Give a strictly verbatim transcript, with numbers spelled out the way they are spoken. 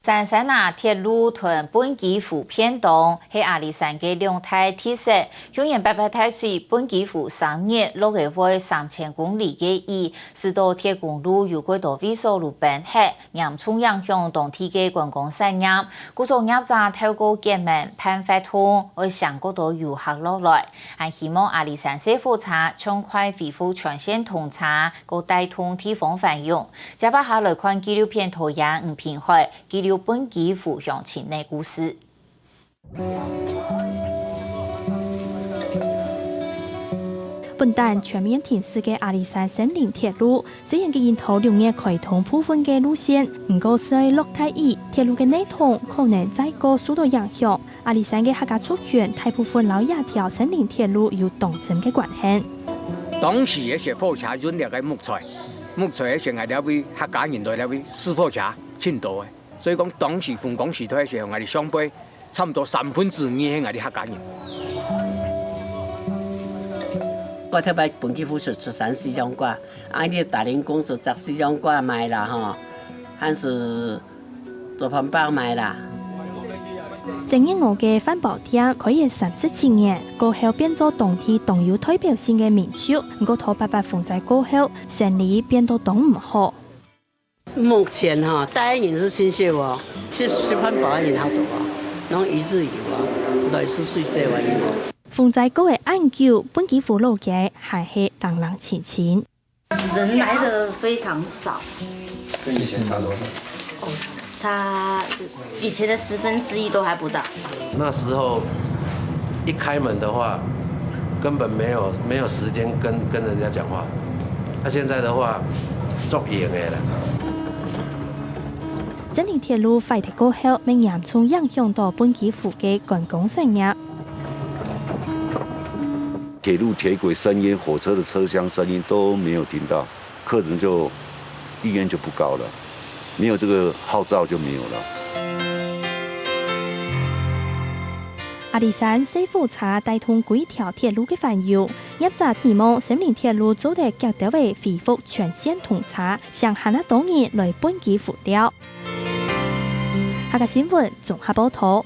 山山啊，鐵路同畚箕湖便當係阿里山个兩大特色。舊年八八大水，畚箕湖成日落个會三千公里个雨，使到鐵公路有幾多位所路崩忒，嚴重影響當地个觀光產業。故所業者透過結盟辦活動，愛請較多遊客落來，還希望阿里山細火車盡快恢復全線通車，過帶動地方繁榮。 接下來看紀錄片導演吳平海記錄畚箕湖鄉親个故事。本旦全面停駛个阿里山森林鐵路，雖然佢已經到六月開通部分个路線，毋過係落大雨，鐵路个系統可能再過受到影響。阿里山个客家族群大部分摎這條森林鐵路有當深个關係。當時个小火車運這个木材， 木材个時𠊎這位客家人在這位駛火車盡多个，所以講當時豐岡時代个時𠊎兜上輩差毋多三分之二係𠊎兜客家人。𠊎頭擺本地服出出產西洋瓜，啊，你打零工時摘西洋瓜賣啦吼，還係做飯包賣啦。曾燕娥个飯包店開業三十七年，過後變做當地當有代表性个民宿。毋過，頭八八風災過後， 生理變到當毋好。目前吼，大人係盡少哦，食食飯包个人較多啊，攏一日遊啊，來食水果个人哦。風災過个恁久，畚箕湖老街還係冷冷清清。人來得非常少。跟以前差多少？差以前的十分之一都還不到。那時候一開門的話，根本沒有沒有時間跟跟人家講話。那現在的話，足閒的啦。森林鐵路壞忒過後，乜嚴重影響到畚箕湖个觀光產業。鐵路鐵軌聲音、火車的車廂聲音都沒有聽到。 客人就意願就不高了，沒有這個號召就沒有了。阿里山細火車帶動幾條鐵路个繁榮，業者希望森林鐵路做得遽兜仔恢復全線通車，請還較多人來畚箕湖尞。客家新聞綜合報導。